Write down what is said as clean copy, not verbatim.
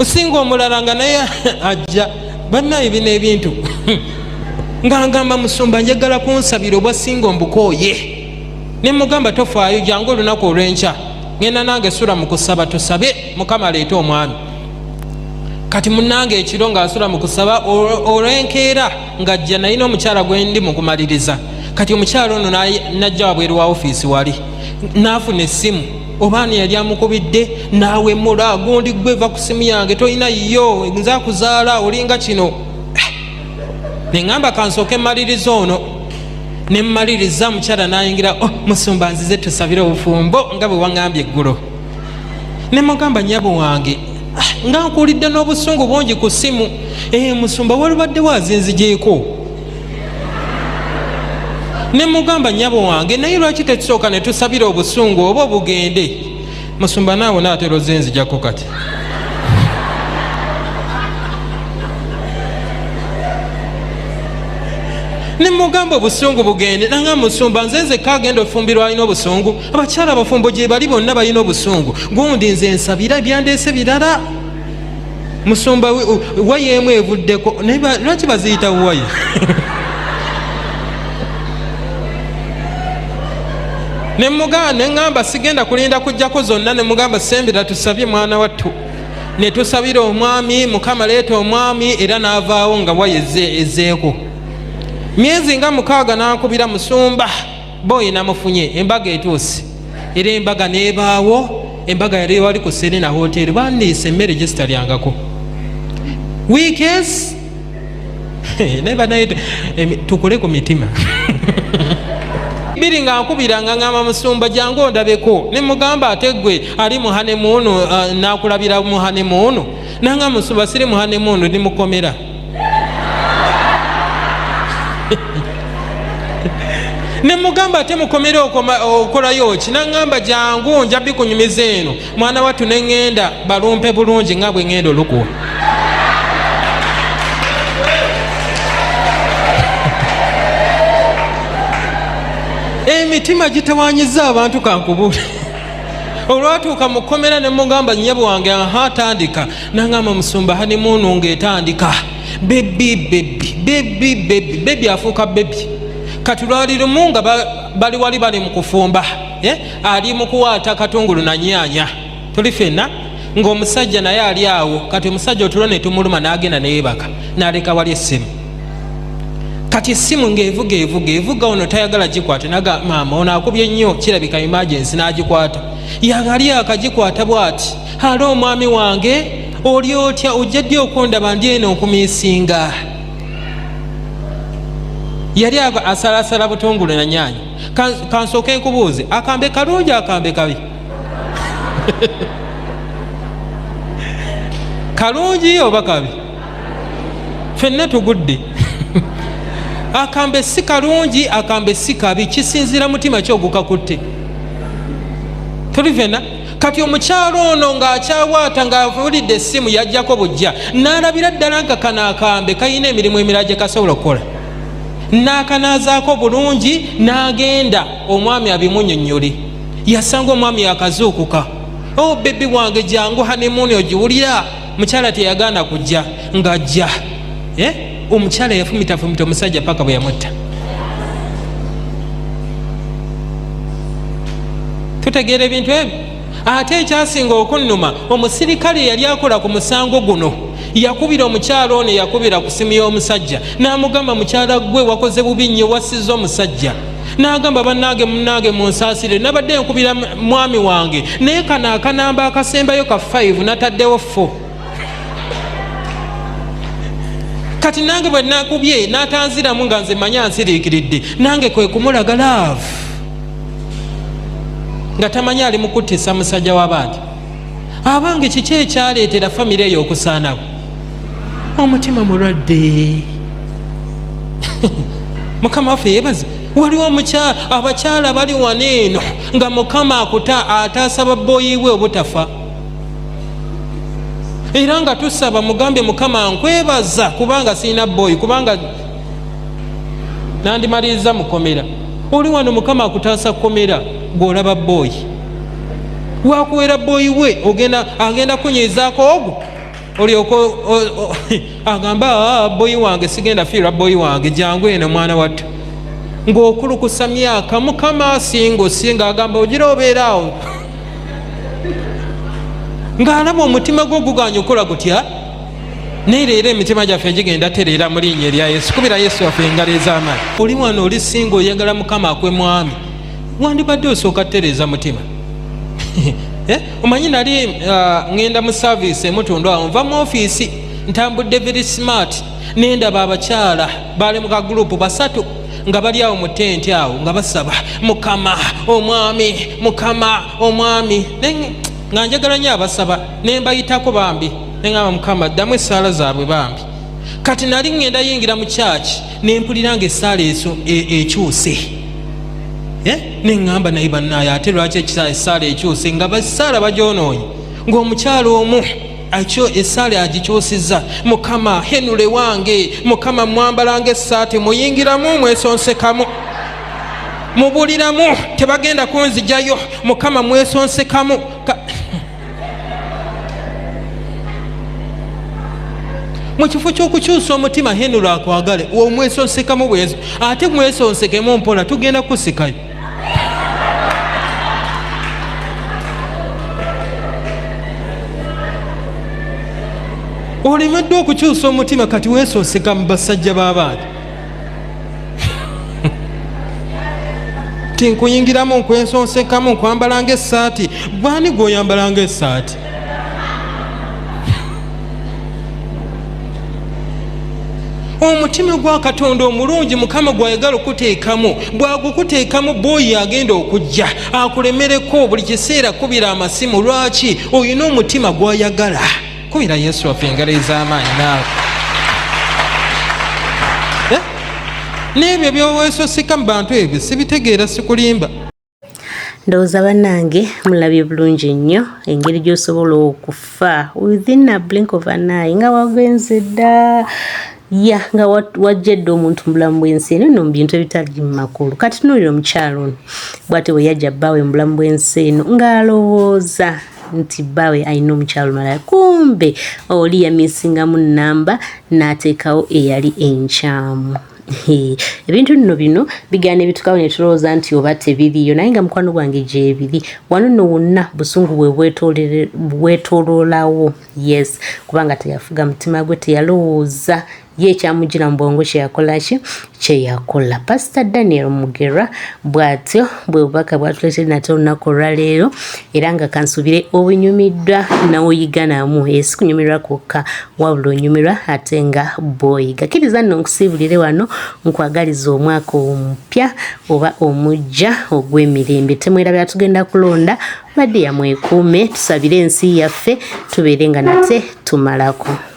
Osinga omulala nga naye ajja. Bannaye bino ebintu nga ngamba musumba njagala kunsabira obwa singa mbukooye. Ne mugamba tofaayo, jangu olunaku olw'enkya ngenda nange sula mu kusaba, tusabe Mukama aleete omwami. Kati munange ekiro ng'asula mu kusaba, olw'enkeera ng'ajja nalina omukyala gwe ndi mu kumaliriza. Kati omukyala ono n'ajja wabweru wa ofiisi wali n'afuna essimu, oba ani yali amukubidde, n'awemula gundi gwe va ku simu yange tolina yiyo, nze akuzaala olinga kino. Ne ŋŋamba kansooke mmaliriza ono, ne mmaliriza omukyala n'ayingira, oh, musumba nzize tusabire obufumbo nga bwe waŋŋambye eggulo. Ne mugamba nnyabo wange, nga nkuwulidde n'obusungu bungi ku ssimu. Musumba walubaddewo azinzigyeko. Ne mugamba nnyabo wange, naye lwaki tetusooka ne tusabira obusungu oba obugende? Musumba naawe naatera ozinzijako kati. Ne mugamba obusungu bugende. Nanga musumba nze nzekka agenda ofumbirwa alina obusungu, abakyala abafumbo gye bali bonna balina obusungu. Gundi nze nsabira ebyandeese birala. Musumba waya emu evuddeko, naye lwaki baziyita waya? Ne mugamba, ne ŋŋamba sigenda kulinda kujjako zonna. Ne mugamba sembera tusabye mwana wattu. Ne tusabira omwami, Mukama leeta omwami, era n'avaawo nga waya ezzeeko. Myezi nga 6 n'ankubira, musumba boyi namufunye, embaga etuuse. Era embaga n'ebaawo, embaga yali wali ku Serena Hotel, bandiisa emmere gye sitalyangako. Weekends naye banaye tukole ku mitima. Biri nga nkubira nga ngamba musumba jangu ondabeko. Ne mugamba ate gwe ali mu honeymoon, nakulabira mu honeymoon. Nanga musumba siri mu honeymoon, ndi mukomera. Ne mugamba ate mukomera okolayo ki? Nangamba jangu nja bikunyumiza eno mwana wattu. Ne ŋŋenda balumpe bulungi nga bwe ŋŋenda olukuwa. Emitima gitawanyiza abantu kankubule. Olwatuuka mu kkomera ne mugamba nnyabo wange, aha tandika. Nangamba musumba honeymoon ng'etandika, baby baby baby baby baby afuuka baby. Kati lwali lumu nga bali wali bali mu kufumba, ali mu kuwaata katungulu na nnyaanya, tuli ffenna ng'omusajja naye ali awo. Kati omusajja otulo ne tumuluma n'agenda neyeebaka n'aleka wali essimu. Kati essimu ng'evuga evuga evuga, ono tayagala gikwata, naga maama ono akubye nnyo, kirabika emergency, n'agikwata. Yali akagikwata bw'ati, alo omwami wange oli otya, ojja ddi okundaba, ndi eno nkumiisinga. Yali asalasala butungulu na nyaanya. Kansooke nkubuuze, akambe kalungi akambe kabi? Kalungi oba kabi? Ffenna tugudde. Akambe si kalungi, akambe si kabi, kisinziira mutima ki ogukakutte. Tuli ffenna. Kati omukyalo ono ng'akyawaata ng'awulidde essimu yajjako bujja, n'alabira ddala nga kano akambe kalina emirimu emirala gye kasobola okukola, n'akanaazaako bulungi n'agenda omwami abimunyonnyole. Yasanga omwami yakazuukuka, oh bebi wange jangu honeymoon ogiwulira. Mukyala teyagaana kujja, ng'ajja. Omukyala yafumitafumita omusajja paka bwe yamutta. Tutegeera ebintu ebyo. Ate ekyasinga okunnuma, omusirikale yali akola ku musango guno yakubira omukyala ono, yakubira ku simu y'omusajja n'amugamba, mukyala gwe wakoze bubi nnyo, wassizza omusajja. N'agamba bannange munnange munsaasire, nabadde nkubira mwami wange naye kano akanamba akasembayo ka 5 nataddewo 4. Kati nange bwe nakubye n'atanziramu nga nze manya nsiriikiridde, nange kwe kumulaga laavu nga tamanyi ali mu kuttisa musajja w'abandi. Abange kiki ekyaleetera famire eyo okusaanawo? Omutima mulwadde. Mukama waffe yeebaze. Waliwo abakyala bali wano eno nga Mukama akuta ataasa babboyi we obutafa, era nga tusaba mugambe Mukama nkwebaza kubanga sirina boyi, kubanga nandimaliriza mukomera. Oli wano Mukama akutaasa kukomera, gw'olaba boyi wakuwera boyi we agenda kunyiizaako ogwo. Olyoka agamba, ah, boyi wange, sigenda fiirwa boyi wange, jangu eno mwana wattu. Ng'okulukusa myaka, mukama asinga osinga, agamba ogira obeera awo ng'alaba omutima gwo guganya okukola gutya. Naye leero emitima gyaffe gigenda tereera mu linnya erya Yesu. Kubira Yesu waffe engalo ez'amaanyi. Oli wano oli singa oyagala mukama akwe mwami, wandibadde osooka tereeza mutima. Eh, omanyi nali ŋŋenda mu saaviisi emutundu awo, nva mu ofiisi ntambudde very smart, nendaba abakyala baali mu kagurupu basatu nga bali awo mu tenti awo nga basaba mukama omwami, mukama omwami, nga njagala nyo abasaba, nembayitako bambi, neŋamba mukama ddamu essaala zaabwe bambi. Kati nali ŋŋenda yingira mu kyaki, nempulira nga essaala ekyuse. Eh? Neŋŋamba naye bannaayo, ate lwaki essaala ekyuse nga essaala bagyonoonye? Ng'omukyala omu ekyo essaala agikyusizza, mukama henule wange, mukama mwambalanga essaati, muyingiramu, mwesonsekamu, mubuliramu, tebagenda kunzijayo, mukama mwesonsekamu. Mu kifo ky'okukyusa omutima henule akwagale, omwesonsekamu bwezo, ate mwesonsekemu mpola, tugenda kusikayo. Olemeddwa okukyusa omutima, kati weesonseka mu basajja b'abaana ti nkuyingiramu, nkwensonsekamu, nkwambala ng'essaati. Gwani gw'oyambala ng'essaati? Omutima gwa Katonda omulungi mukama gwayagala okuteekamu, bwagukuteekamu, bwoyi agenda okujja akulemereko buli kiseera kubira amasimu. Lwaki? Olina omutima gwayagala. Kubira Yesu waffe engalo ez'amaanyi. Naawe eh? N'ebyo byowesoseka mu bantu ebyo sibitegeera, sikulimba. Ndowooza bannange mulabye bulungi nnyo engeri gy'osobola okufa within a blink of an eye, nga wagenze dda, ya nga wajja edda omuntu mu bulamu bw'ensi eno, no mu bintu ebitali mu makulu. Kati tunuulira omukyalo ono bw'atyo bwe yajja bbaawe mu bulamu bw'ensi eno ng'alowooza nti bbaawe alina omukyalo malala, kumbe oli yamisingamu nnamba n'ateekawo eyali enkyamu. Ebintu nno bino bigaana ebitukawo ne tulowooza nti oba tebiriyo, naye nga mukwano gwange gyebiri. Wano nno wonna busungu bwe bwetoloolawo, yes, kubanga teyafuga mutima gwe, teyalowooza ye ekyamujjira mu bwongo kyeyakola ki kyeyakola. Pasita Daniel Mugerwa bw'atyo bwe bubaka bwatuleetedde nate olunaku olwaleero, era nga kansubire obunyumiddwa nawoyiga namu, esi kunyumirwa kwokka wabula onyumirwa ate nga bw'oyiga. Kkiriza nno nkusiibulire wano, nkwagaliza omwaka omupya oba omujja ogw'emirembe. Temwerabira tugenda kulonda badiya, mwekuume, tusabire ensi yaffe, tubeere nga nate tumalako.